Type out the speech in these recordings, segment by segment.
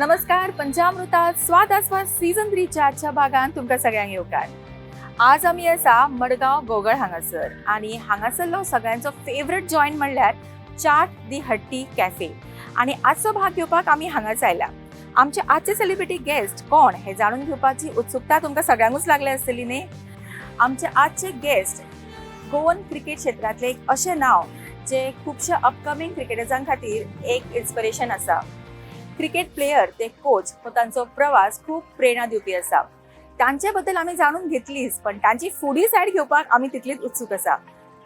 नमस्कार. पंचामृतात स्वाद आस्वाद सीझन 3च्या आजच्या भागान तुमकां सगळ्यांक येवकार. आज आमी आसा मडगांव गोगळ हांगासर आनी हांगासरलो सगळ्यांचो फेवरेट जॉयंट म्हणल्यार चाट दी हट्टी कॅफे आनी आजचो भाग घेवपाक आमी हांगाच आयला. आमचे आजचे सेलिब्रिटी गेस्ट कोण हे जाणून घेवपाची उत्सुकता तुमकां सगळ्यांकूच लागल्या आसतली न्ही? आमचे आजचे गेस्ट गोवन क्रिकेट क्षेत्रांतले एक अशें नांव जे खुबश्या अपकमींग क्रिकेटर्सां खातीर एक इन्स्पिरेशन आसा. क्रिकेट प्लेयर ते कोच हो तांचो प्रवास खूब प्रेरणा दिवपी आसा. तांचे बद्दल आमी जाणून घेतलीच, पण तांची फुडी सायड घेवपाक आमी तितलीच उत्सूक आसा.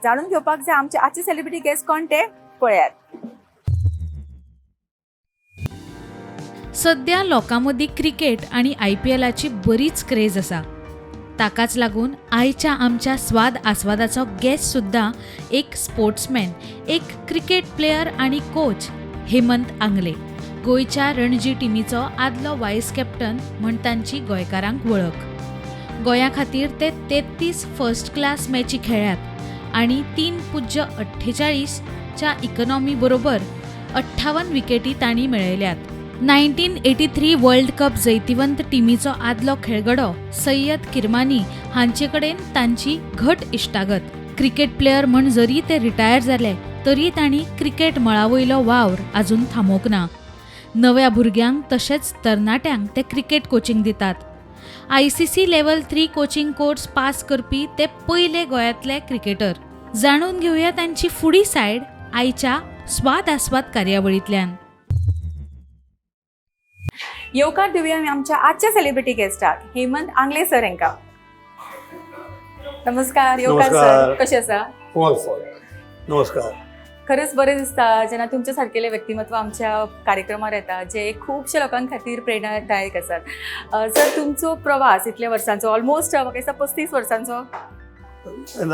जाणून घेवपाक जाय आमचे आजचे सेलिब्रिटी गेस्ट कोण ते, पळयात. सध्या लोकां मदीं क्रिकेट आनी आयपीएलाची बरीच क्रेज आसा. ताकाच लागून आयच्या आमच्या स्वाद आस्वादाचो गेस्ट सुद्दां एक स्पोर्ट्समॅन, एक क्रिकेट प्लेयर आनी कोच हेमंत आंगले. गोंयच्या रणजी टिमीचो आदलो वायस कॅप्टन म्हण तांची गोंयकारांक वळख. गोंया खातीर ते 33 फर्स्ट क्लास मॅची खेळ्ळ्यात आनी 3.48च्या इकॉनॉमी बरोबर 58 विकेटी तांणी मेळयल्यात. 1983 वर्ल्ड कप जैतिवंत टिमीचो आदलो खेळगडो सय्यद किरमानी हांचे कडेन तांची घट इश्टागत. क्रिकेट प्लेयर म्हण जरी ते रिटायर जाले तरी तांणी क्रिकेट मळा वयलो वावर अजून थांबोवंक ना. नव्या भुरग्यांक तशेंच तरणाट्यांक ते क्रिकेट कोचिंग दितात. ICC level 3 coaching course pass करपी ते पयले गोंयांतले क्रिकेटर. जाणून घेवया तांची फुडी सायड आयच्या स्वाद आस्वाद कार्यावळींतल्यान. येवकार दिवया आमी आमच्या आजच्या सेलिब्रिटी गेस्टाक, हेमंत आंगले सर हांकां. नमस्कार, येवकार सर. नमस्कार. कशें आसा? फॉल फॉल, नमस्कार. खरंच बरें दिसता जेन्ना तुमच्या सारकेले व्यक्तिमत्व आमच्या कार्यक्रमार येता, जे खुबशे लोकां खातीर प्रेरणादायक आसात. सर, तुमचो प्रवास इतल्या वर्सांचो, ऑलमोस्ट म्हाका दिसता 35 वर्सांचो.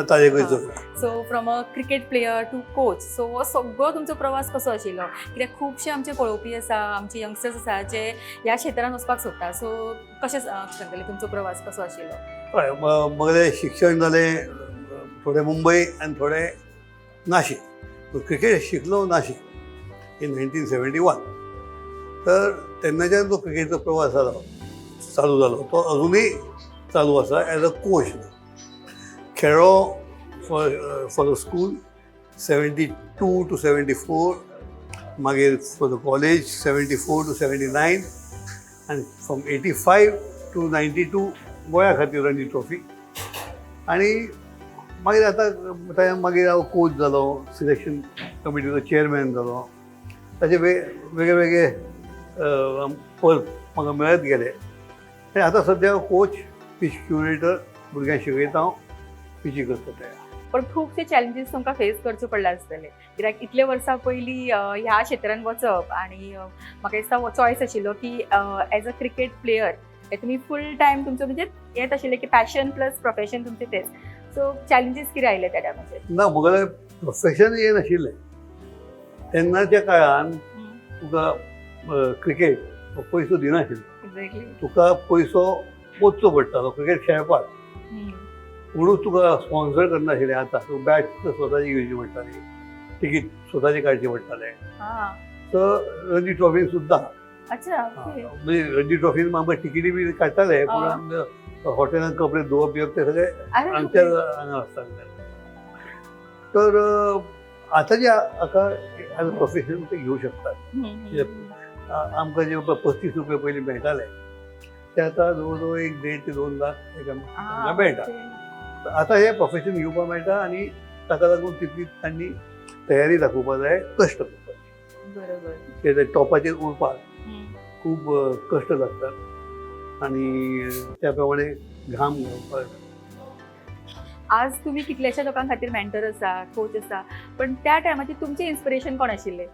ताजे खंयचो? So from a cricket player to coach, so हो सगळो तुमचो प्रवास कसो आशिल्लो? कित्याक खुबशे आमचे पळोवपी आसा, आमचे यंगस्टर्स आसा जे ह्या क्षेत्रान वचपाक सोदता. सो कशें सांगतले, तुमचो प्रवास कसो आशिल्लो? हय, म्हगेलें शिक्षण जालें थोडें मुंबय आनी थोडें नाशिक. क्रिकेट शिकलो नाशिक इन 1971. तर तेन्नाच्यान तो क्रिकेटचो प्रवास जालो, चालू जालो, तो अजुनूय चालू आसा. एज अ कोच खेळ्ळो for the school 72 to 74, मागीर for the college 74 to 79 आनी from 85 to 92 गोंया खातीर रणजी ट्रॉफी. आनी मागीर आतां ताच्या मागीर हांव कोच जालो, सिलेक्शन कमिटीचो चेअरमॅन जालो. ताचे वेगळे वेगळे पद म्हाका मेळत गेले आनी आतां सद्या कोच, पीच क्युरेटर, भुरग्यांक शिकयता हांव, पिची करता तयार. पण खुबशे चॅलेंजीस तुमकां फेस करचे पडले आसतले, कित्याक इतले वर्सां पयलीं ह्या क्षेत्रान वचप आनी म्हाका दिसता हो चॉयस आशिल्लो की एज अ क्रिकेट प्लेयर हे तुमी फूल टायम तुमचो, म्हणजे हेत आशिल्लें की पॅशन प्लस प्रोफेशन तुमचें तेच. सो चॅलेंजीस कितें आयले त्या टायमाचेर? ना, म्हगेलें प्रोफेशन हें नाशिल्लें. तेन्नाच्या काळान तुका क्रिकेट हो पयसो दिनाशिल्लो. तुका पयसो मोजचो पडटालो क्रिकेट खेळपाक. कोणूच तुका स्पॉन्सर करनाशिल्ले. आतां तूं बॅट स्वताची घेवची पडटाली, तिकीट स्वताचे काडचे पडटाले. सो रणजी ट्रॉफीन सुद्दां. म्हणजे रणजी ट्रॉफीन आमकां तिकेटी बी काडटाले, पूण आमकां हॉटेलान कपडे धुवप बिवप ते सगळे आमच्या हांगा आसताले. तर आतां जे हाका एज अ प्रोफेशन ते घेवं शकतात. आमकां जे 35 रुपये पयलीं मेळटाले ते आतां जवळ जवळ एक 1.5 ते 2 लाख एका मेळटा. आतां हें प्रोफेशन घेवपाक मेळटा आनी ताका लागून तितली तांणी तयारी दाखोवपाक जाय, कश्ट करपाक. ते टॉपाचेर उरपाक खूब कश्ट लागतात आनी त्या प्रमाणे घाम घालपाक जाय. आज तुम्ही कितल्याश्या लोकां खातीर मेंटर आसा, कोच आसा, पण त्या टायमाचेर तुमचें इन्स्पिरेशन कोण आशिल्लें?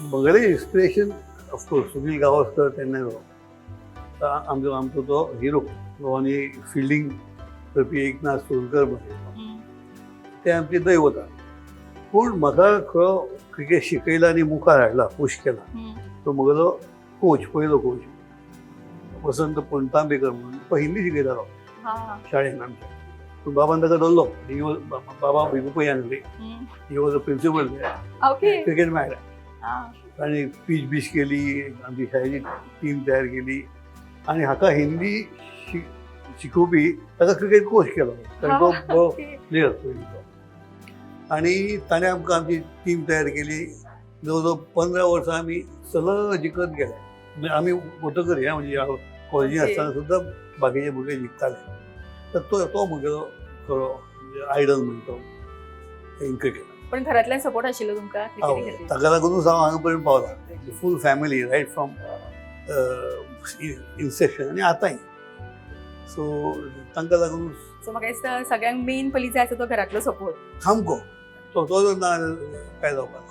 म्हगेलें इन्स्पिरेशन ऑफकोर्स सुनील गावस्कर. तेन्ना आमचो आमचो तो हिरो आनी फिल्डींग करपी एकनाथ सोलकर म्हणून, ते आमचे दैवत. पूण म्हाका खरो क्रिकेट शिकयला आनी मुखार हाडला, पुश केला, तो म्हगेलो कोच, पयलो कोच वसंत पुणतांबेकर म्हणून. तो हिंदी शिकयतालो शाळेन आमच्या, पूण बाबान ताका धरलो. He was Baba Bhigu Pai Angle. He was a principal. Cricket मेळ्ळा. ताणें पीच बीच केली, आमची शाळेची टीम तयार केली आनी हाका हिंदी शिकोवपी ताका क्रिकेट कोच केलो, कारण तो बरो प्लेयर पयलींचो. आनी ताणें आमकां आमची टीम तयार केली. जवळ जवळ 15 वर्सां आमी सलग जिखत गेले. म्हणजे आमी वतकर ह्या म्हणजे हांव कॉलेजीन आसतना सुद्दां बाकीचे भुरगे जिखताले. तर तो तो म्हगेलो खरो आयडल म्हणतो इन क्रिकेट. पण घरांतल्यान सपोर्ट आशिल्लो तुमकां क्रिकेटी खातीर? ताका लागूनच हांव हांगा पर्यंत पावला. Full family right from inception आनी आतांय. सो तांकां लागून. सो म्हाका दिसता सगळ्यांक मेन पयलीं जाय आसा तो घरांतलो सपोर्ट. सामको तो तो जर ना काय जावपाक.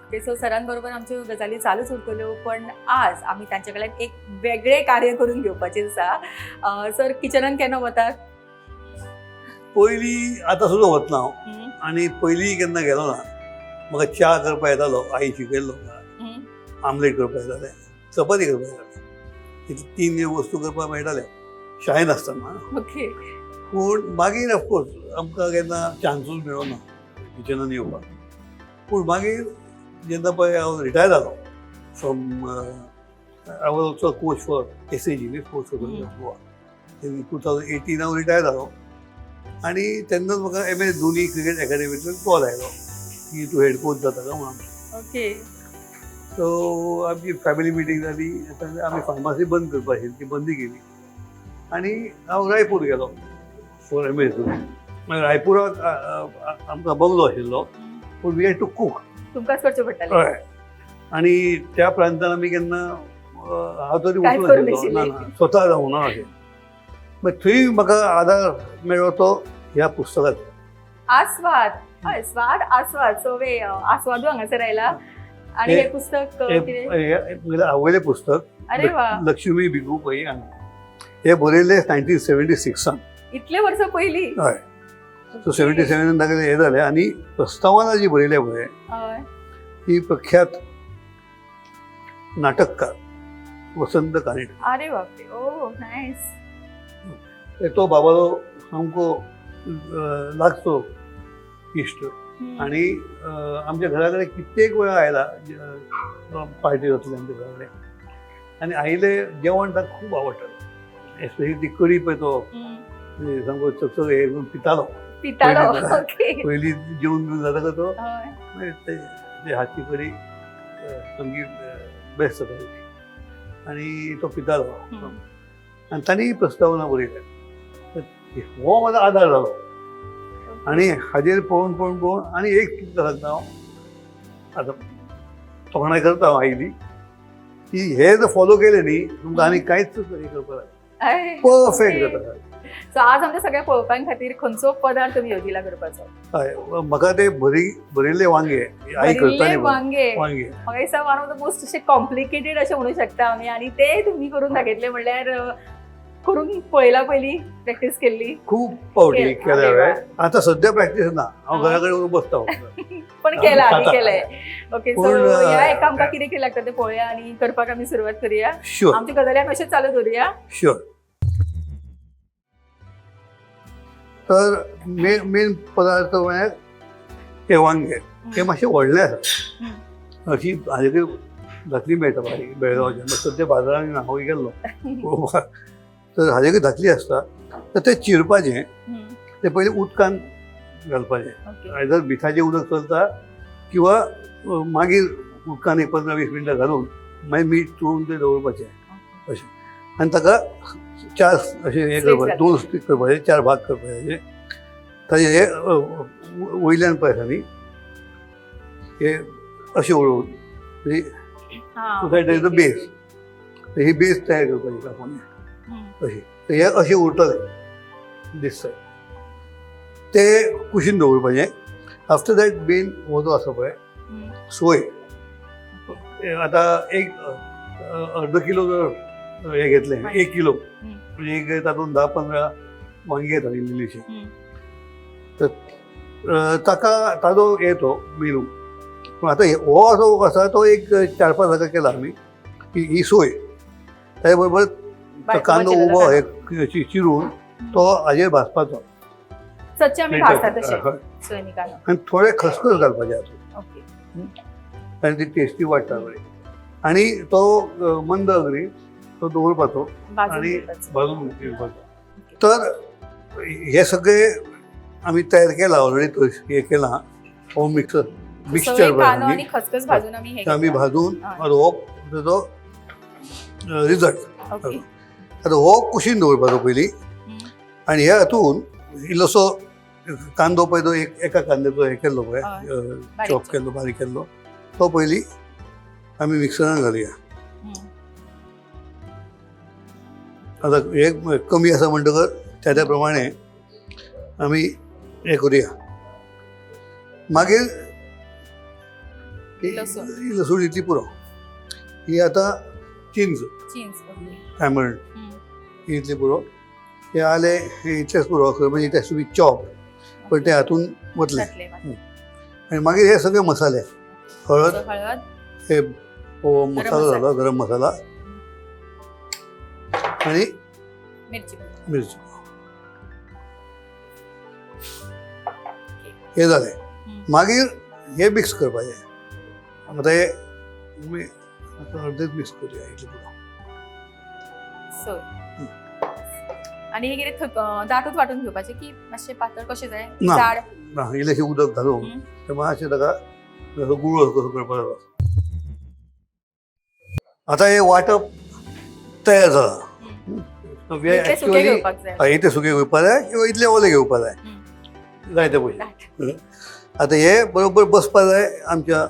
ओके, सो सरांबरोबर आमच्यो गजाली चालूच उरतल्यो, पण आज आमी तांचे कडल्यान एक वेगळें कार्य करून घेवपाचें आसा. सर, किचनान केन्ना वतात? पयलीं, आतां सुद्दां वतना हांव आनी पयलीं केन्ना गेलो ना. म्हाका च्या करपा येतालो, आई शिकयल्लो. आमलेट करपा येतालें, चपाती करपा येतालें, इतले तीन वस्तू करपाक मेळटाले शाळेंत आसतना. पूण मागीर ऑफकोर्स आमकां केन्ना चान्सूच मेळो ना किचनान येवपाक. पूण मागीर जेन्ना पळय हांव रिटायर जालो from, I was also coach for SAG, sports authority of Goa, in 2018 हांव रिटायर जालो आनी तेन्नाच म्हाका एम एस धोनी क्रिकेट एकाडमींतल्यान कॉल आयलो की तूं हेड कोच जाता काय म्हणून. सो आमची फॅमिली मिटींग जाली. आमी फार्मासी बंद करपा आशिल्ली, ती बंदी केली आनी हांव रायपूर गेलो फॉर एम एस धोनी. मागीर रायपुराक आमकां बंगलो आशिल्लो, पूण we had to cook. तुमकांच करचें पडटालें. हय, आनी त्या प्रांतान आमी केन्ना हांव तरी कांयच वचूं करूंक नाशिल्लो. ना. नाशिल्लें. ना, स्वता जावं ना अशें. मागीर थंय म्हाका आदार मेळ्ळो तो ह्या पुस्तकाचो. आस्वाद, हय, स्वाद आस्वाद. सो वे आस्वादू हांगासर आयला आनी हे पुस्तक कितें? हे म्हगेलें आवयलें पुस्तक. अरे वा. लक्ष्मी भिगू पै हांणी हे बरयल्लें 1976. इतले वर्सां पयलीं? हय, सो 77 ताका हें जालें आनी प्रस्तावना जी बरयल्या पळय ती प्रख्यात नाटककार वसंत कानेटकर. अरे बापरे, ओ नायस. तो बाबालो सामको लागचो इश्ट आनी आमच्या घरा कडेन कित्येक वेळा आयला, पार्टी जातली आमच्या घरा कडेन आनी आयले जेवण ताका खूब आवडटालें, एस्पेशली ती कडी पळय, तो म्हणजे सामको चकचक हे करून पितालो. पितालो. पयलीं. पयलीं जेवन बिवन जातकच तो मागीर ते ते हातची कडी सामकी बेस्ट जाताली आनी तो पितालो आनी तांणी प्रस्तावना बरयल्या. तर हो म्हाजो आदार जालो आनी हाजेर पळोवन पळोवन पळोवन आनी एक कितें सांगता हांव, आतां तोखणाय करता हांव आयली की हे जर फॉलो केले न्ही तुमकां आनी कांयच हें करपाक जाय, परफेक्ट जाता. सो आज आमच्या सगळ्या पळोवप्यां खातीर खंयचो पदार्थ तुमी येवजिला करपाचो? हय, म्हाका ते भरिल्ले वांगे आई भरिल्ले करताली. वांगे. वांगे. म्हाका दिसता वन ऑफ the most अशें कॉम्प्लिकेटेड अशें म्हणू शकता आमी आनी ते तुमी करून दाखयतले म्हणल्यार करून पळयला पयलीं, प्रॅक्टीस केल्ली? खूब फावटी केल्या अरे हांवें. आतां सद्या प्रॅक्टीस ना, हांव घरा कडेन वचून बसता. पण केला आदी? खाता. केलंय. ओके, सो पूण, ह्या एका आमकां कितें कितें लागता तें पळोवया आनी करपाक आमी सुरवात करूया. शुअर. आमची गजाली आमी अशेंच चालू दवरुया. शुअर. तर मेन मेन पदार्थ म्हळ्यार हे वांगे. हे मातशे व्हडले आसा. अशी हाजे कडेन धाकली मेळटा बारीक बेळगांवच्या, सद्या बाजारांनी ना, हांव गेल्लो पळोवपाक. तर हाजे कडेन धाकली आसता, तर ते चिरपाचें, ते पयलीं उदकान घालपाचें. आयदर मिठाचें उदक चलता किंवा मागीर उदकान एक 15-20 मिनटां घालून मागीर मीठ चोळून ते दवरपाचें अशें. आनी ताका चार अशें हें Slits करपाचें, दोन स्टीक करपाचे, चार भाग करपाचे ताजे. हे वयल्यान पळय आसा न्ही, हे अशें उडोवन म्हणजे टू सायड बेस, ही बेस तयार करपाची कापून अशी. तर हे अशें उरतलें दिसता ते कुशीन दवरपाचें. आफ्टर that main हो जो आसा पळय सोय, हे आतां एक अर्द किलो जर हे घेतलें, 1 किलो म्हणजे एक तातूंत 10-15 वांगी येता इल्लीशी. तर ताका ताजो येतो मेनू. पूण आतां हो जो आसा तो एक 4-5 जागा केला आमी की ही सोय, ताजे बरोबर तो कांदो उबो हे चिरून तो हाजेर भाजपाचो. सदचे आमी भाजतात तशें हय. सोयनी कांदो. आनी थोडे खसखस घालपाचे हातूंत. आनी ती टेस्टी वाडटा बरी. आनी तो मंद अग्नी तो दवरपाचो भाजून आणि घेवपाचो. भाजून घेवपाचो. तर हे सगळे आमी तयार केला ऑलरेडी, हे केला हो मिक्सर मिक्सचर. सगळे कांदो आणि खसखस भाजून आम्ही हे आमी घेतला. भाजून हय. हो तेजो रिजल्ट. ओके. आतां हो कुशीन दवरपाचो पयलीं. आनी ह्या हातून इल्लोसो कांदो पळय तो एक एका कांद्याचो हे केल्लो पळय, हय. चॉप बारीक. केल्लो, बारीक केल्लो, तो पयलीं आमी मिक्सरान घालया. आतां हे कमी आसा म्हणटकच त्या त्या प्रमाणे आमी हें करुया. मागीर लसूण. ही लसूण इतली पुरो. ही आतां चिंच. चिंच, ओके. तांबड. ही इतली पुरो. हे आले हे इतलेच पुरो, खरें म्हणजे ते बी चॉप, पण ते हातून वतले. घातले मागीर. आनी मागीर हे सगळे मसाले, हळद, हळद. हे हो मसाला मसाला. झाला गरम मसाला आणि मिरची. मिरची, हे जालें. मागीर हे मिक्स करपाचें. आतां हे आमी आतां अर्देच मिक्स करुया, इतलें पुरो. सोय. आणि हे कितें दाटूच वाटून घेवपाचें की मातशें पातळ कशें जाय? ना. जाड? ना, इल्लेशें उदक घालून तें मातशें ताका असो गुळो कसो करपाक जाता. आतां हे वांटप तयार जालां. इतलें सुकें घेवपाक जाय. इतलें सुकें घेवपा जाय किंवा इतलें ओलें घेवपा जाय, जाय ते पयशे. दाट. आतां हे बरोबर बसपा जाय आमच्या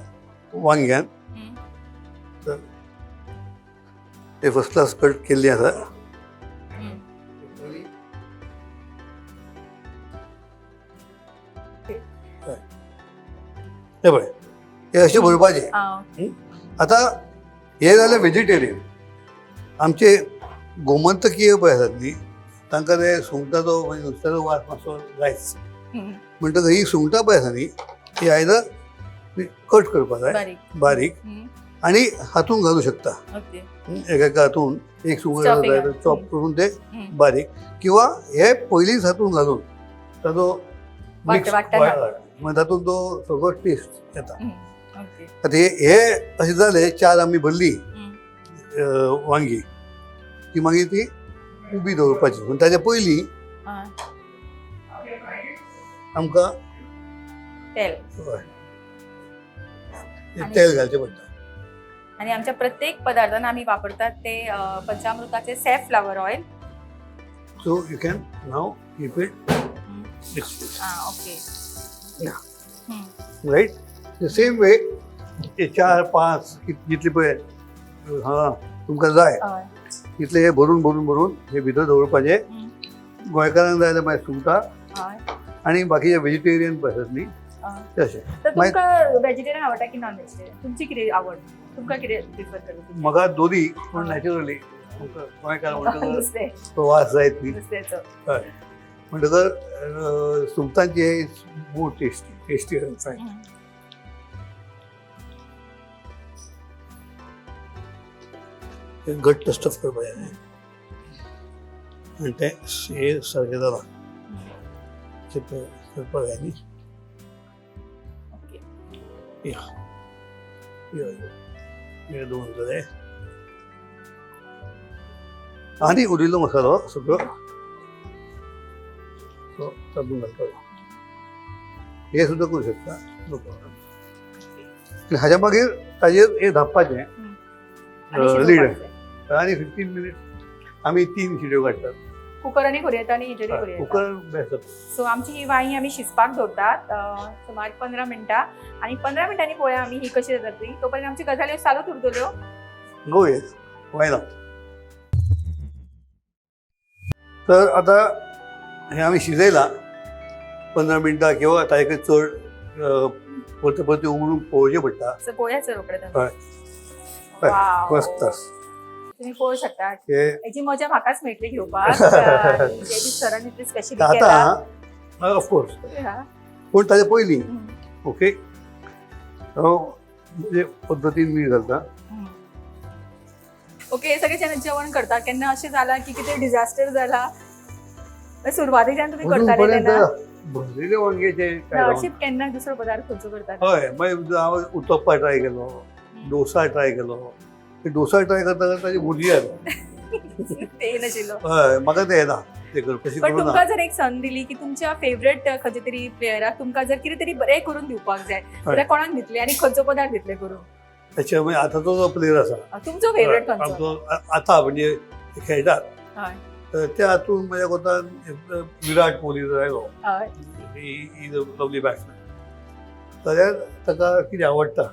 वांग्यान. ते फर्स्ट क्लास कट केल्ली आसा. हे पळय, हे अशें भरपाचें. आतां हे जालें व्हेजिटेरियन. आमचे गोमंतकीय पळय आसात न्ही, तांकां ते सुंगटाचो म्हणजे नुस्त्याचो वास मातसो जायच. म्हणटकच ही सुंगटां पळय आसा न्ही, ती आयदर कट करपा जाय बारीक. बारीक आनी हातून घालूं शकता. ओके. एका हातून एक सुंगट Chopping. जाय चॉप करून ते बारीक, किंवा हे पयलींच हातून घालून ताजो मिक्स वांट्टाना. मागीर तातूंत तो सगळो टेस्ट येता. ओके. आतां हे हे अशें जालें, चार आमी भरली वांगी ती, मागीर ती उबी दवरपाची. पूण ताच्या पयलीं आमकां तेल. हय, हे तेल घालचें पडटा. आणि आमच्या प्रत्येक पदार्थान आम्ही वापरतात ते पंचामृताचे safe flower oil. So you can now keep it. Okay. Right, the same way हे चार पांच जितले पळय हां तुमकां जाय तितले हे भरून भरून भरून हे भितर दवरपाचे. गोंयकारांक जाय जाल्यार मागीर सुंगटां आनी बाकीचे व्हेजिटेरियन पळय आसात न्ही तशें. तर तुमकां व्हेजिटेरियन आवडटा की नॉन व्हेजिटेरियन? तुमची कितें आवड, तुमकां कितें प्रिफर करता? म्हाका दोनी, पूण नॅचरली गोंयकार म्हणटकच नुस्तें. तो वास जायत न्ही. नुस्त्याचो. हय, म्हणटकर सुंगटांची हे मोर टेस्टी टेस्टी आसा. हे घट्ट स्टफ करपाचें आनी तें हे सारकें जालां. अशें करपाक जाय न्ही. ओके. या या हे दोन जाले आनी उरिल्लो मसालो सगळो तो तातूंत घालपाचो. हे सुद्दां करूं शकता, नो प्रॉब्लम. आनी हाज्या मागीर ताजेर हे धांपपाचें. आनी लीड. शिजोवपाक जाय. आनी 15 मिनिट आमी तीन शिट्यो काडटात. कुकरांनी करूं येता आनी हिचेरूय करूं येता. Cooker best. सो आमची ही वांयगी आमी शिजपाक दवरतात सुमार 15 मिनटां आनी 15 मिनटांनी पळोवया आमी ही कशी जाता ती. तो पर्यंत आमची गजाल्यो चालूच उरतल्यो. गो येस, why not. तर आता हे आमी शिजयलां 15 मिनटां किंवा ताजे चड परते परते उगडून पळोवचें पडटा. सो पळोवया सर रोखडेच आमी. हय. हय, वाव. First class. तुम्ही पळोवंक शकता, हे हेची मजा म्हाकाच मेळटली घेवपाक आनी जे बी सरान इतली स्पेशली केला. आतां ऑफकोर्स, पूण ताजे पयलीं ओके हांव म्हणजे पद्दतीन मीठ घालता. ओके, सगळे जेन्ना जेवण करतात केन्ना अशें जालां की कितें डिझास्टर जाला? सुरवातेच्यान तुमी अजून करताले पर्यंत तेन्ना? भरलेले वांग्याचे काय हरशीं केन्ना दुसरो पदार्थ खंयचो करतात? हय, मागीर हांव उत्तप्पा ट्राय केलो, डोसा ट्राय केलो. ते डोसा ट्राय करता करता ताची भुरगीं जाता. ते नाशिल्लो. हय, म्हाका ते येना ते कर कशी पण करूं ना. तुमकां जर एक संद दिली की तुमच्या फेवरेट खंयच्या तरी प्लेयराक तुमकां जर कितें तरी बरें करून दिवपाक जाय जाल्यार कोणाक दितले आनी खंयचो पदार्थ दितले करून? त्याच्या मागीर आतांचो जो प्लेयर आसा, तुमचो फेवरेट खंयचो? आमचो आतां म्हणजे खेळटात हय. तर त्या हातून म्हज्या कोतान विराट कोहली जर आयलो, हय. Is a lovely batsman, जाल्यार ताका कितें आवडटा.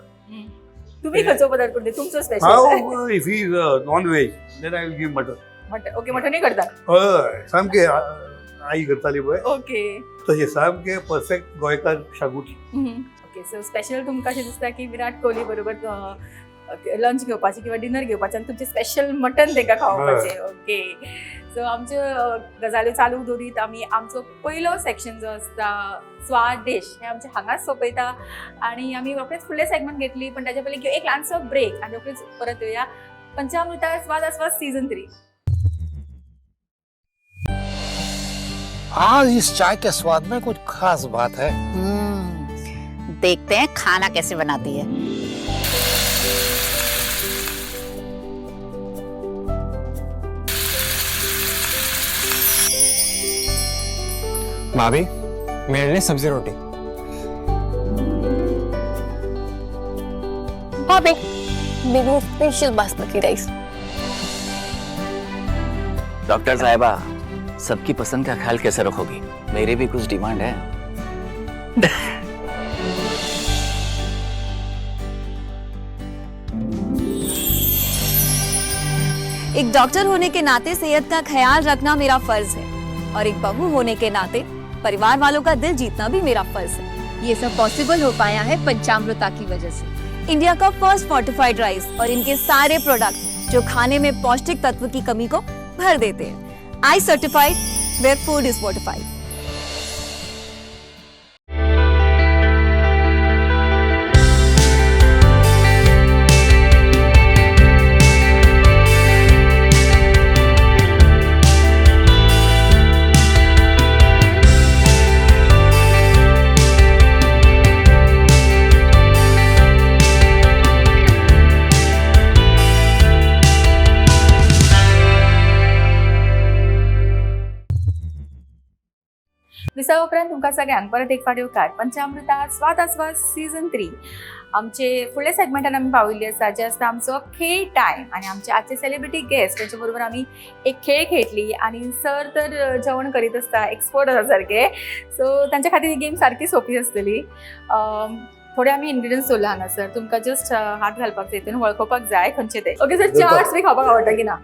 तुम्ही खंयचो पदार्थ करून दिता? तुमचो स्पेशल. हांव if is non veg then I will give mutton. Mutton, okay. मटनूय करतात? हय, सामकें आई करताली पळय ओके. तशें सामकें परफेक्ट गोंयकार शागुती. ओके, सो स्पेशल तुमकां अशें दिसता की विराट कोहली बरोबर लंच घेवपाचें किंवा डिनर घेवपाचें आनी तुमचें स्पेशल मटन तांकां खावपाचें. ओके, सो आमच्यो गजाल्यो चालू दवरीत आमी आमचो पयलो सेक्शन जो आसता स्वाद देश हें आमचें हांगाच सोंपयता आनी आमी रोखडेच फुडलें सेगमेंट घेतली, पण ताच्या पयलीं घेवया एक ल्हानसो ब्रेक आनी रोखडीच परत येवया पंचामृता स्वाद आस्वाद सीजन 3. आज इस चाय के स्वाद में कुछ खास बात है। देखते हैं खाना कैसे बनाती है। भाभी, मेरे लिए सब्जी रोटी। भाभी, मेरे स्पेशल बासमती राइस। डॉक्टर साहिबा, सबकी पसंद का ख्याल कैसे रखोगी? मेरी भी कुछ डिमांड है। एक डॉक्टर होने के नाते सेहत का ख्याल रखना मेरा फर्ज है और एक बहू होने के नाते परिवार वालों का दिल जीतना भी मेरा फर्ज है। ये सब पॉसिबल हो पाया है पंचामृता की वजह से। इंडिया का फर्स्ट फोर्टिफाइड राइस और इनके सारे प्रोडक्ट जो खाने में पौष्टिक तत्व की कमी को भर देते हैं। I certified where food is fortified. विसवा उपरांत तुमकां सगळ्यांक परत एक फावट येवकार पंचामृता स्वाद आस्वाद सीजन 3. आमचे फुडल्या सेगमेंटान आमी पाविल्ली आसा, जे आसता आमचो खेळ टायम आनी आमचे आजचे सेलिब्रिटी गेस्ट तांचे बरोबर आमी एक खेळ खेळटली आनी सर तर जेवण करीत आसता, एक्सपर्ट आसा सारके, सो तांच्या खातीर ही गेम सारकी सोंपी आसतली. थोडे आमी इन्ग्रिडियंट्स दवरला हांगासर, तुमकां जस्ट हात घालपाक जाय, तितून वळखोवपाक जाय खंयचे ते. ओके सर, चाट्स बी खावपाक आवडटा की ना?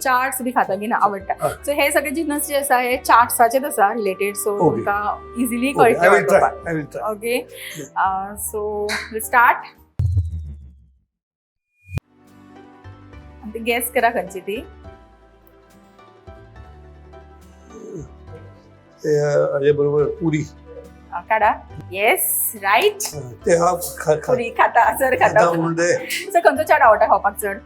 चाट्स बी खाता की ना? आवडटा. सो हे सगळे जिनस जे आसा हे चाट्साचेच आसा रिलेटेड, सो तुमकां इजिली कळटलें वळखोवपाक. Okay, so start. गॅस करा खंयची ती. हाजे बरोबर पुरी. काडा. Yes, right. ते हांव पुरी खाता सर? खाता. म्हणटे. सर, खंयचो चाट आवडटा खावपाक चड?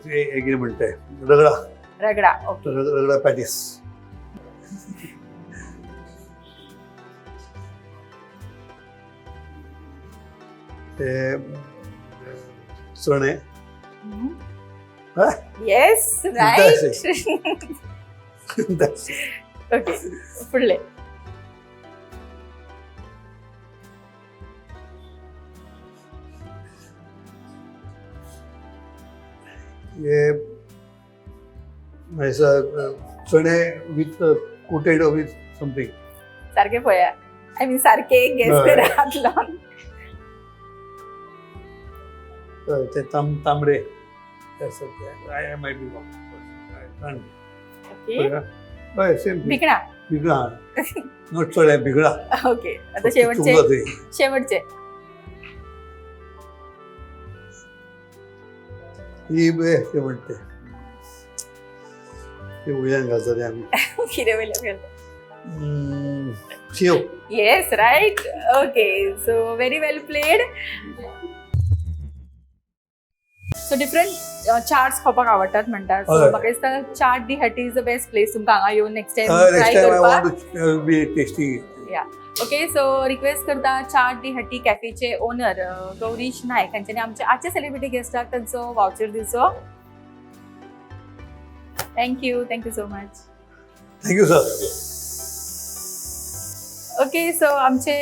हे कितें म्हणटा, रगडा. रगडा, ओके. रगडा पॅटीस. ते चणे. Yes, right. Okay, फुडले. हे चणे विथ कोटेड विथ समथींग. सारखे पळया, I mean सारखे गेस करा हात लावन. ते तांबडे ते आसतात ते, I might be wrong. Okay. हय, सेम. भिकणा. भिकणा, not चणे, भिकणा. ओके, आता शेवटचे. शेवटचे. ही ते म्हणते ते वयल्यान घालता ते आमी. कितें वयल्यान घालता? शेव. Yes, right. Okay, so very well played. So different chaats खावपाक आवडटात म्हणटा. सो हय. म्हाका दिसता Chaat di Hatti is the best place तुमकां हांगा येवन next time try next time I करपाक. Want to be tasty. Okay, so request करता चाट दी हट्टी कॅफेचे ओनर गौरीश नायक हांच्यानी आमच्या आजच्या सेलिब्रिटी गेस्टाक तांचो वावचर दिवचो. Thank you, thank you so much. Thank you sir. Okay, so आमचे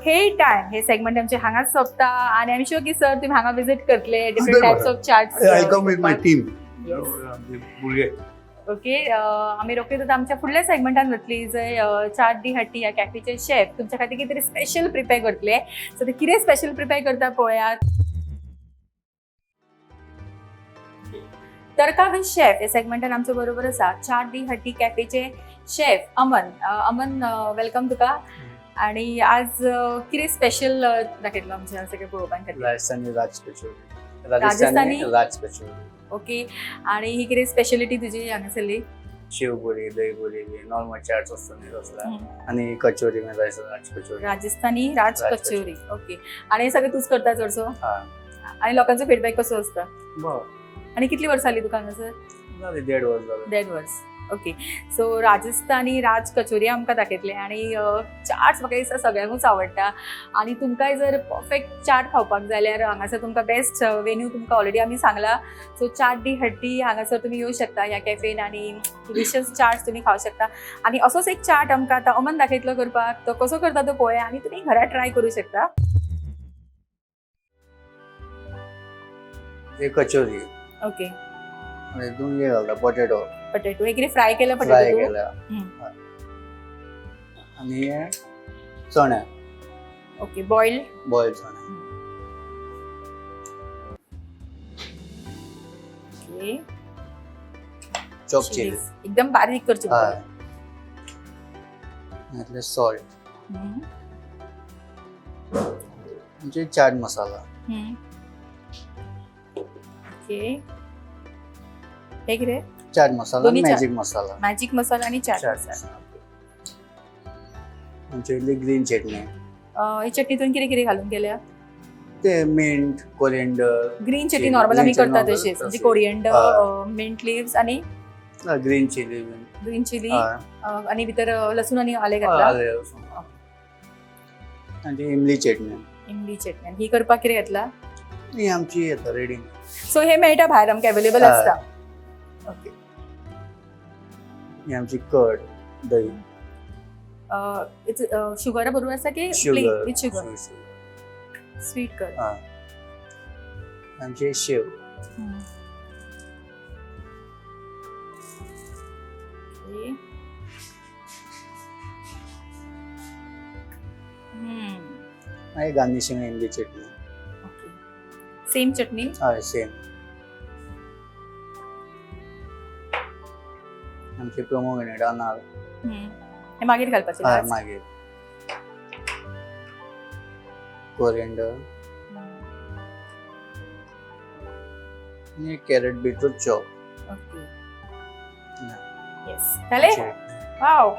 खेळ टायम हे सेगमेंट आमचे हांगाच सोंपता आनी आम शुअर की सर तुमी हांगा विजीट करतले different types of chaats. I come with my team, भुरगे. ओके, आमी रोखडीच आतां आमच्या फुडल्या सेगमेंटान वतली जंय चाट दी हट्टी ह्या कॅफेचे शेफ तुमच्या खातीर कितें तरी स्पेशल प्रिपेर करतले. सो ते कितें स्पेशल प्रिपेर करता पळयात. तडका विथ शेफ हे सेगमेंटान आमच्या बरोबर आसा चाट दी हट्टी कॅफेचे शेफ अमन. अमन, welcome तुका. आणि आज कितें स्पेशल दाखयतलो आमच्या सगळ्या पळोवपा खातीर? राजस्थानी राज कचोरी. राजस्थानी राज कचोरी. ओके, आणि ही कितें स्पेशलिटी तुजी हांगासरली? शेवपुरी, दहीपुरी, नॉर्मल चाट्स असतो न्ही तसला आणि कचोरी म्हणजे राज कचोरी. राजस्थानी राज राज कचोरी. ओके, आणि हे सगळं तूच करता चडसो? हा. आणि लोकांचो फीडबॅक कसो असता? बरं. आणि कितली वर्सां जाली तुका हांगासर? जालें 1.5 वर्स जालें. 1.5 वर्स. ओके, सो राजस्थानी राज कचोरी आमकां दाखयतले आणि चाट्स म्हाका दिसता सगळ्यांकूच आवडटा आणि तुमकांय जर परफेक्ट चाट खावपाक जाय जाल्यार हांगासर तुमकां बेस्ट वेन्यू तुमकां ऑलरेडी आमी सांगला. सो चाट दी हट्टी हांगासर तुमी येवं शकता ह्या कॅफेन आणि डिलिशियस चाट्स तुमी खावंक शकता. आनी असोच एक चाट आमकां आतां अमन दाखयतलो करपाक, तो कसो करता तो पळोवया आनी तुमी घरा ट्राय करूं शकता. हे कचोरी. ओके. आणि हितून हे घालता पॉटेटो. पटेटो हे कितें फ्राय केलं फ्राय पटेटो? केल्या. आणि हे चणे. Okay, boiled. बॉयल चणे. ओके. Chop chilli. एकदम बारीक करचे. हय, इतले सॉल्ट. म्हणजे चाट मसाला. ओके, हे कितें? चाट मसाला. दोन्ही मॅजिक मसाला. मॅजिक मसाला आणि चाट चाट मसाला. मसाला. आमची इल्ली ग्रीन चटणी. ही चटणीतून कितें कितें घालून केल्या? ते मिंट, कोरिएंडर. ग्रीन चटणी नॉर्मल आमी करता तशीच, म्हणजे कोरिएंडर, हय. मिंट लिव्स आणि ग्रीन चिली. ग्रीन चिली हय. आणि भितर लसूण आणि आले घातला. आले लसूण. आणि इमली चटणी. इमली चटणी. आणि ही करपाक कितें घातला? ही आमची येता रेडी. सो हे मेळटा भायर आमकां अवेलेबल हय. आसता. ओके. ही आमची कर्ड, दही. It's शुगरा बरोबर आसा की sugar. With sugar? Sweet curd. हा, आमची शेव. ओके. मागीर गार्निशिंग इमली चटणी. ओके, सेम चटणी. हय, सेम. आमची प्रोमोग्रेनेट, अनार. हे मागीर घालपाचें हय. last? मागीर कोरिएंडर आणि कॅरेट, बीटरूट चॉप. ओके, येस, जालें. वाव,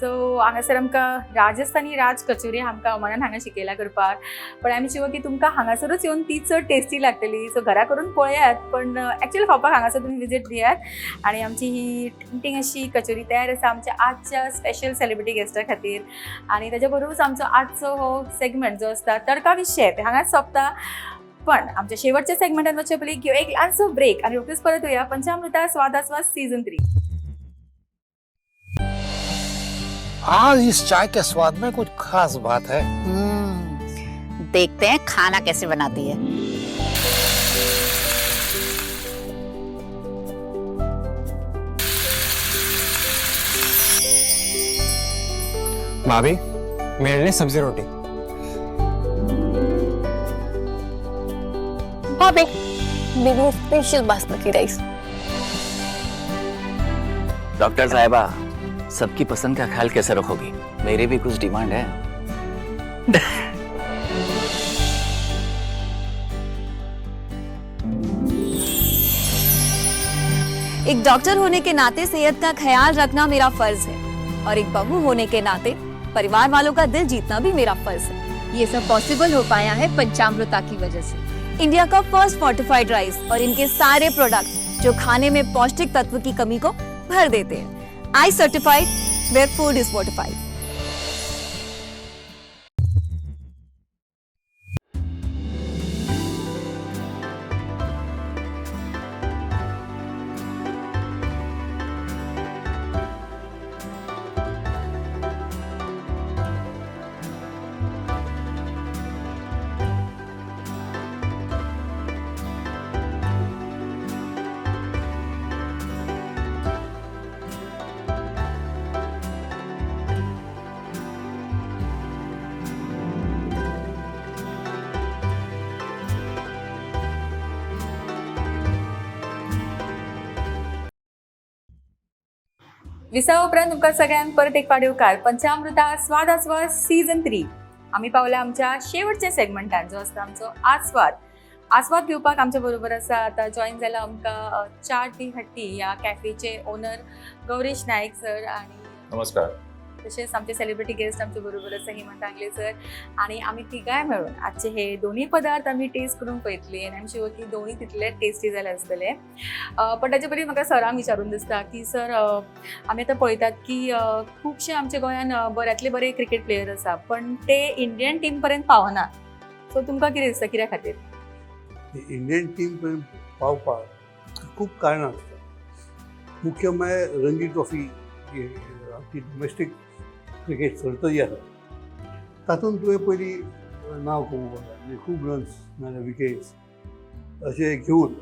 सो हांगासर आमकां राजस्थानी राज कचोरी आमकां अमनान हांगा शिकयला करपाक, पण आमी शिवर की तुमकां हांगासरूच येवन ती चड टेस्टी लागतली. सो घरा करून पळयात, पण एक्चुअली खावपाक हांगासर तुमी विजीट दियात. आनी आमची ही टिंगटिंग अशी कचोरी तयार आसा आमच्या आजच्या स्पेशल सेलिब्रिटी गेस्टा खातीर. आनी ताच्या बरोबरूच आमचो आजचो हो सेगमेंट जो आसता तडका विथ शेफ हांगाच सोंपता, पण आमच्या शेवटच्या सेगमेंटात वचचे पयलीं घेवया एक ल्हानसो ब्रेक आनी रोखडीच परत येवया पंचामृता स्वादास्वाद सीझन 3. आज इस चाय के स्वाद में कुछ खास बात है. देखते हैं खाना कैसे बनाती है. भाभी, मेरे लिए सब्जी रोटी. भाभी, मेरे स्पेशल बासमती राइस. डॉक्टर साहिबा, सबकी पसंद का ख्याल कैसे रखोगी? मेरी भी कुछ डिमांड है. एक डॉक्टर होने के नाते सेहत का ख्याल रखना मेरा फर्ज है और एक बहू होने के नाते परिवार वालों का दिल जीतना भी मेरा फर्ज है. ये सब पॉसिबल हो पाया है पंचामृता की वजह से. इंडिया का फर्स्ट फोर्टिफाइड राइस और इनके सारे प्रोडक्ट जो खाने में पौष्टिक तत्व की कमी को भर देते हैं। I certified, where food is fortified. विसावा उपरांत तुमकां सगळ्यांक परत एक फावट येवकार पंचामृता स्वाद आस्वाद सीझन 3. आमी पावल्या आमच्या शेवटच्या सेगमेंटान जो आसता आमचो आस्वाद. आस्वाद घेवपाक आमच्या बरोबर आसा आतां जॉईन जाला आमकां चाट दी हट्टी ह्या कॅफेचे ओनर गौरीश नायक सर आणि नमस्कार. तशेंच आमचे सेलिब्रिटी गेस्ट आमच्या बरोबर आसा हेमंत आंगले सर आणि आमी तिगांय मेळून आजचे हे दोन्ही पदार्थ आमी टेस्ट करून पळयतली आनी आम शुअर की दोन्ही तितले टेस्टी जाले आसतले. पण ताचे पयलीं म्हाका सरांक विचारून दिसता की सर, आमी आतां पळयतात की खुबशे आमच्या गोंयान बऱ्यांतले बरे क्रिकेट प्लेयर आसा पण ते इंडियन टीम पर्यंत पावना. सो तुमकां कितें दिसता कित्या खातीर? इंडियन टीम पर्यंत पावपाक खूब कारणां आसतात. मुख्य म्हळ्यार रणजी ट्रॉफी ही आमची डोमेस्टीक क्रिकेट सर्त जी आसा तातूंत तुवें पयलीं नांव कमोवपाक जाय, म्हणजे खूब रन्स नाजाल्यार विकेट्स अशें घेवन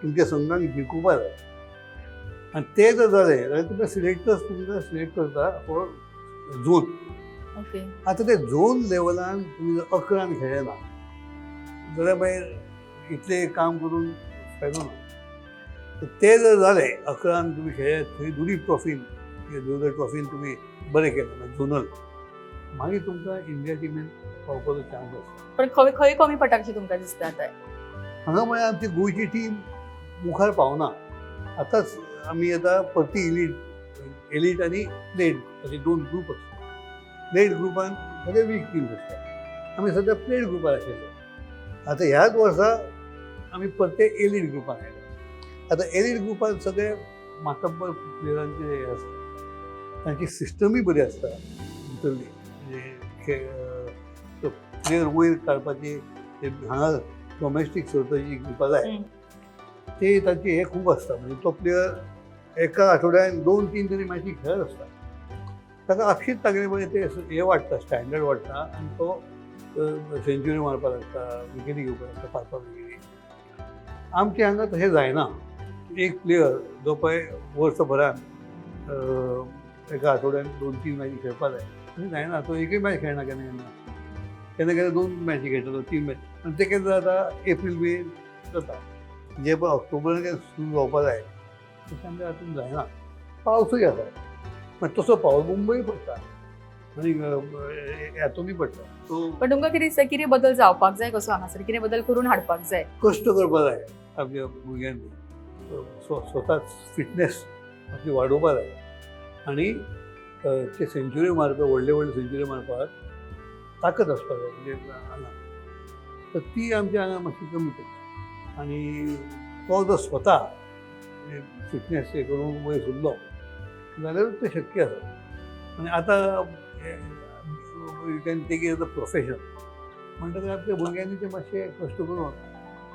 तुमच्या संघान जिखोवपाक जाय. आनी तें जर जालें जाल्यार तुमकां सिलेक्टर्स तुमकां सिलेक्ट करता फॉर झोन. ओके. आतां ते झोन लेवलान तुमी जर 11 खेळ्ळे ना जाल्यार मागीर इतलें काम करून फायदो ना. ते जर जालें 11 तुमी खेळ्ळे थंय दुलीप ट्रॉफीन देवधर ट्रॉफीन तुमी बरें केलें ना झोनल, मागीर तुमकां इंडिया टिमीन पावपाचो चान्स आसता. पण खंय खंय कमी पडटा कशें तुमकां दिसता आतां? हांगा म्हळ्यार आमची गोंयची टीम मुखार पावना. आतांच आमी आतां परती एलीट आनी प्लेड अशे 2 ग्रूप आसता. प्लेड ग्रुपान सगळे वीक टीम्स आसता. आमी सद्या प्लेड ग्रुपार आशिल्ले. आतां ह्याच वर्सा आमी परते एलीट ग्रुपान आयले. आतां एलीट ग्रुपान सगळे मातब्बर प्लेयरांचे हे आसता, तांची सिस्टमूय बरी आसता भितरली, म्हणजे प्लेयर वयर काडपाची हांगा डोमेस्टीक सर्त जी घेवपा जाय ते तांचे हे खूब आसता. म्हणजे तो प्लेयर एका आठवड्यान 2-3 तरी मॅची खेळत आसता. ताका आपशीच तागेले मागीर ते हे वाडटा, स्टँडर्ड वाडटा आनी तो सेंच्युरी मारपाक लागता, विकेटी घेवपाक लागता, 5-5 विकेटी. आमचे हांगा तशें जायना. एक प्लेयर जो पळय वर्सभरान एका आठवड्यान 2-3 मॅची खेळपाक जाय तशें जायना. तो एकूय मॅच खेळना, केन्ना केन्ना केन्ना केन्ना 2 मॅची खेळटा, 3 मॅच. आनी ते केन्ना जाता एप्रील मे जाता, जे पळय ऑक्टोबरान केन्ना सुरू जावपाक जाय तशें आमच्या हातून जायना. पावसूय आसा, मागीर तसो पावस मुंबय पडटा आनी हातूनय पडटा. सो पण तुमकां कितें दिसता कितें बदल जावपाक जाय कसो हांगासर, कितें बदल करून हाडपाक जाय? कश्ट करपाक जाय आमच्या भुरग्यांनी, स्वताच फिटनेस आपली वाडोवपाक जाय आनी ते सेंच्युरी मारपाक, व्हडले व्हडले सेंच्युरी मारपाक ताकद आसपाक जाय म्हणजे हांगा. तर ती आमच्या हांगा मातशी कमी पडटा. आनी तो जर स्वता फिटनेस हे करून वयर सरलो जाल्यारूच तें शक्य आसा. आनी आतां you can take it as a profession म्हणटकच आपल्या भुरग्यांनी ते मातशे कश्ट करून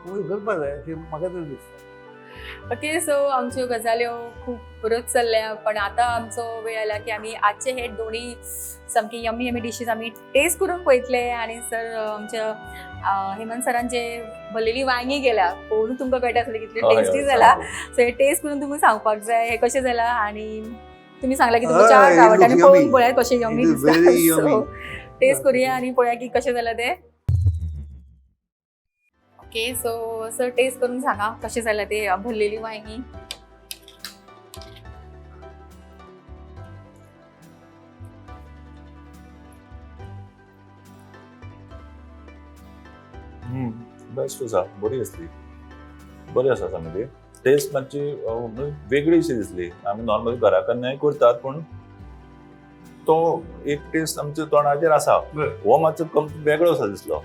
वयर सरपाक जाय अशें म्हाका तरी दिसता. ओके, सो आमच्यो गजाल्यो खूब बऱ्योच चल्ल्या पण आतां आमचो वेळ आयला की आमी आजचे हे दोन्ही सामकी यमी यमी डिशीज आमी टेस्ट करून पळयतले. आनी सर आमच्या हेमंत सरान जे भरलेली वांगी गेल्या पळोवन तुमकां कळटा आसतलें कितले टेस्टी जाला. सो हे टेस्ट करून तुमकां सांगपाक जाय हे कशें जाला. आनी तुमी सांगला की तुमकां चाट आवडटा आनी पळोवन पळयात कशें यमी दिसता. सो टेस्ट करूया आनी पळोवया की कशें जालां तें. ओके, सो सर टेस्ट करून सांगा कशें जालां ते भरलेली वांगी. बेस्ट आसा, बरी आसली, बरी आसा सामकी. टेस्ट मातशी वेगळी शी दिसली. आमी नॉर्मली घरा केन्नाय करतात पूण तो एक टेस्ट आमच्या तोंडाचेर आसा, हो मातसो वेगळो असो दिसलो.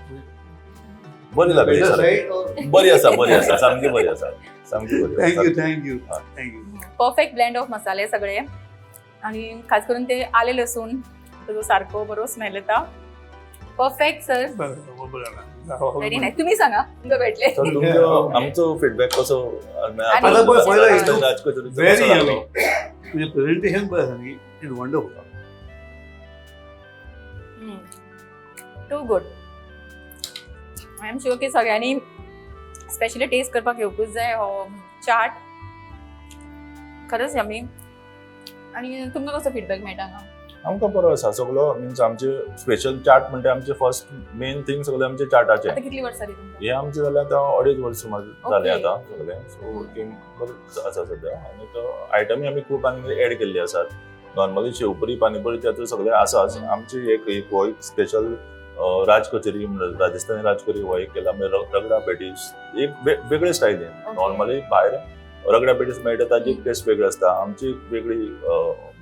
बरी लागली सारकी. बरी आसा, बरी आसा, सामकी बरी आसा, सामकी बरी. Thank you, thank you, thank you. Perfect blend of मसाले सगळे आणि खास करून ते आले लसूण, त्याचो सारको बरो स्मेल येता. Perfect sir, very nice. तुम्ही सांगा, तुमकां भेटले. सर, तुमचो आमचो फीडबॅक कसो? आता पळय, पळयला राज कचोरीचो व्हेरी कसो लागलो? तुजें प्रेझेंटेशन पळय आसा न्ही, is wonderful. Too good. I am sure की सगळ्यांनी स्पेशली टेस्ट करपाक येवकूच जाय हो चाट. खरंच यमी. आणि तुमकां कसो फीडबॅक मेळटा हांगा? आमकां बरो आसा सगलो. मिन्स आमचे स्पेशल चाट म्हणटा, आमचे फर्स्ट मेन थिंग सगळे आमचे चाटाचे. आता कितली वर्सां जाली तुमकां? हे आमचे जाले आतां 2.5 वर्स सुमार जाले आतां सगळे. सो वर्कींग बरें आसा सद्या. आनी तो आयटमी आमी खूब आनी एड केल्ले आसात. नॉर्मली शेवपुरी, पानीपुरी ते आतां सगळे आसाच. आमची एक एक हो एक स्पेशल राज कचोरी म्हणून, राजस्थानी राज कचोरी हो एक केला. मागीर रगडा पेटीस एक वेगळे स्टायलीन. नॉर्मली भायर रगडा पेटीस मेळटा, ताजी टेस्ट वेगळी आसता. आमची एक वेगळी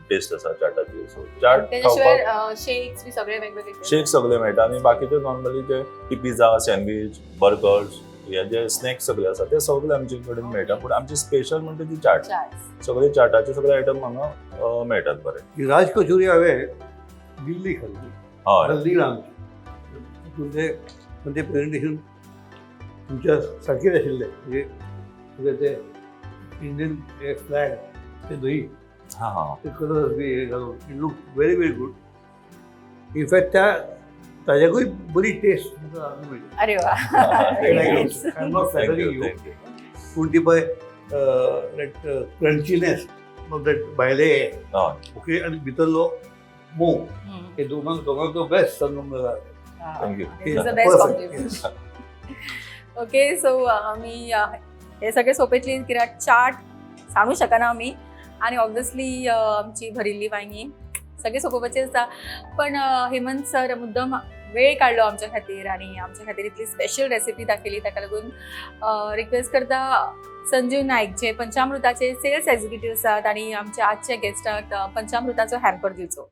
टेस्ट आसा चाटाची. सो चाट त्याच्या शिवाय खावपाक शेक्स बी सगळे वेगवेगळे. शेक सगळे मेळटा आनी बाकीचे नॉर्मली ते पिझ्झा, सँडवीच, बर्गर्स, हे जे स्नॅक्स सगळे आसा ते सगळे आमचे कडेन मेळटा. पूण आमची स्पेशल म्हणटा ती चाट. चाट. सगळे चाटाचे सगळे आयटम हांगा मेळटात बरे. ही राज कचोरी हांवें दिल्ली खाल्ली. हल्दीरामची. तुमचे ते प्रेझेंटेशन तुमच्या सारकेच आशिल्लें. म्हणजे तुगे ते इंडियन हे फ्लॅग, ते दही, हा हा ते कलर्स बी हे घालून it look very very good. In fact त्या ताज्याकूय बरी टेस्ट तुमकां हांगा मेळ्ळी. अरे वा. I am not flattering you, पूण ती पळय that क्रंचीनेस ऑफ that भायले हे, ओके, आनी भितरलो मोव, हे दोगांचो बेस्ट संगम जाला. Thank you. This is the best compliment. Okay, so आमी हे सगळे सोपेतली कित्याक चाट सांगू शकना आमी. आनी ऑब्वियसली आमची भरिल्ली वांयगी सगळे सोपोवपाची आसा. पण हेमंत सर मुद्दम वेळ काडलो आमच्या खातीर आनी आमच्या खातीर इतली स्पेशल रेसिपी दाखयली. ताका लागून रिक्वेस्ट करता संजीव नायक जे पंचामृताचे सेल्स एक्झिक्युटीव आसात आनी आमच्या आजच्या गेस्टाक पंचामृताचो हॅम्पर दिवचो.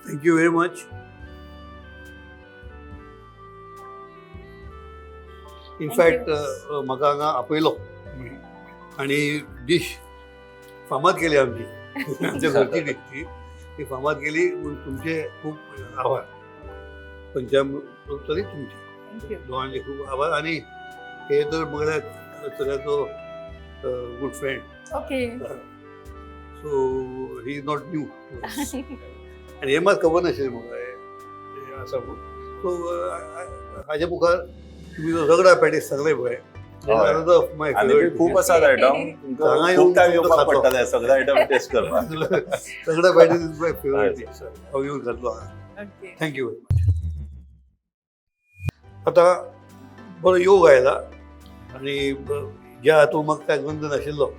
Thank you very much. In fact म्हाका हांगा आपयलो आनी डीश फामाद केली आमची, आमच्या घरची डीश ती ती फामाद केली म्हणून तुमचे खूब आभार. पंचामृत तरी तुमचे thank you. दोगांचे खूब आभार. आनी हे तर म्हगेल्या चल्याचो good friend. So he is not new. आनी हे मात खबर नाशिल्लें म्हाका हे आसा म्हणून. सो हाजे मुखार तुमी जो रगडा पॅटीस सांगले पळय, माय आनी फेवरेट. खूब आसात आयटम. हांगा येवन खूब टायम येवपाक खातलो. पडटलें सगळे आयटम टेस्ट करपाक. Ragda patties is my favourite. हांव येवन खातलो. Thank you very much. आतां बरो योग आयला आनी ज्या हातूंत म्हाका कांय गंध नाशिल्लो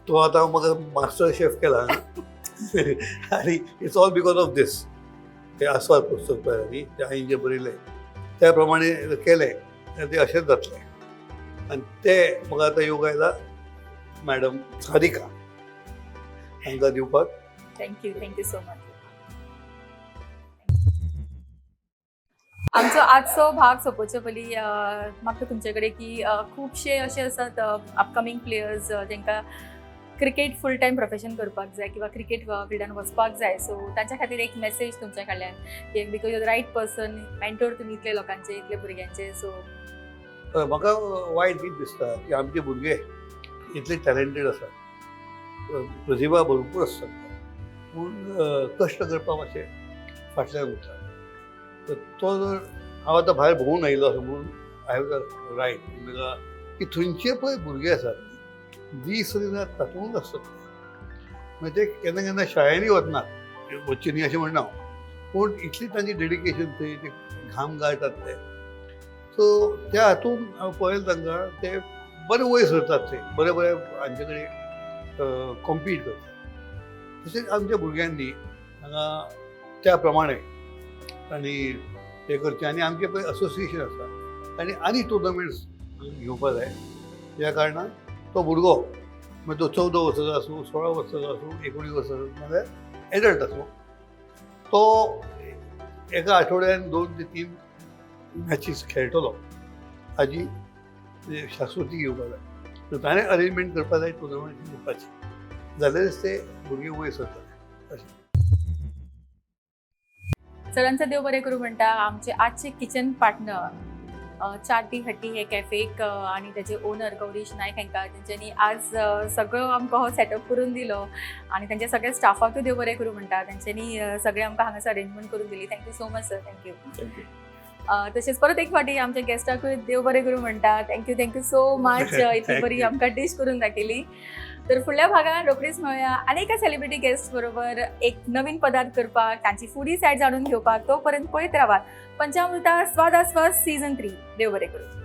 तो आतां म्हाका मास्टर शेफ केला. आनी it's all because of this हे आस्वाद पुस्तक पळय न्ही, तें हांवें जें बरयलें त्या प्रमाणे केलें जाल्यार तें अशेंच जातलें. आनी तें म्हाका आतां योग आयला मॅडम सारिका हांकां दिवपाक. Thank you, thank you so much. आमचो आजचो भाग सोंपोवचे पयलीं म्हाका तुमचे कडेन की खुबशे अशे आसात अपकमींग प्लेयर्स जांकां क्रिकेट फूल टायम प्रोफेशन करपाक जाय किंवा क्रिकेट फिल्डान वचपाक जाय. सो तांच्या खातीर एक मेसेज तुमच्या कडल्यान की because you right person, mentor तुमी इतले लोकांचे, इतले भुरग्यांचे. सो म्हाका वायट कितें दिसता की आमचे भुरगे इतले टॅलेंटेड आसात, प्रतिभा भरपूर आसता, पूण कश्ट करपाक मातशें फाटल्यान उरता. तर तो जर हांव आतां भायर भोंवून आयिल्लो आसा म्हणून I have the right म्हणल्यार की थंयचे पळय भुरगे आसात दीस रात तातूंत आसतात. मागीर ते केन्ना केन्ना शाळेनूय वचनात, वचचे न्ही अशें म्हणना हांव, पूण इतली तांची डेडिकेशन थंय ते घाम गाळटात ते. सो त्या हातून हांव पळयलें तांकां ते बरे वयर सरतात, ते बरे बरे हांचे कडेन कॉम्पीट करतात. तशेंच आमच्या भुरग्यांनी हांगा त्या प्रमाणे तांणी हें करचें. आनी आमचें पळय असोसिएशन आसा तांणी आनी टुर्नामेंट्स घेवपा जाय. ह्या कारणान तो भुरगो मागीर तो 14 वर्साचो आसूं, 16 वर्साचो आसूं, 19 वर्साचो आसूं, नाजाल्यार एडल्ट आसूं, तो एका आठवड्यान 2 ते 3 मॅचीस खेळटलो हाजी शाश्वती घेवपा जाय. सो ताणें अरेंजमेंट करपा जाय टुर्नामेंट घेवपाची, जाल्यारच ते भुरगे वयर सरतले अशें. सरांचं देव बरें करूं म्हणटा. आमचे आजचे किचन पार्टनर चाट दी हट्टी हे कॅफेक आणि त्याचे ओनर गौरीश नायक हांकां, तेंच्यांनी आज सगळो आमकां हो सेटअप करून दिलो आणि त्यांच्या सगळ्या स्टाफाकूय देव बरें करूं म्हणटा. तेंच्यांनी सगळें आमकां हांगासर अरेंजमेंट करून दिली. Thank you so much, sir. Thank you. Thank you. तशेंच परत एक फावटी आमच्या गेस्टाकूय देव बरें करूं म्हणटा. Thank you, thank you so much. इतली Thank बरी you. आमकां डीश करून दाखयली. तर फुडल्या भागात रोखडीच मेळुया आनी एका सेलिब्रिटी गेस्ट बरोबर एक नवीन पदार्थ करपाक, तांची फुडी सायड जाणून घेवपाक. तोपर्यंत पळयत रावात पंचामृता स्वादास्वाद सीझन 3. देव बरें करूं.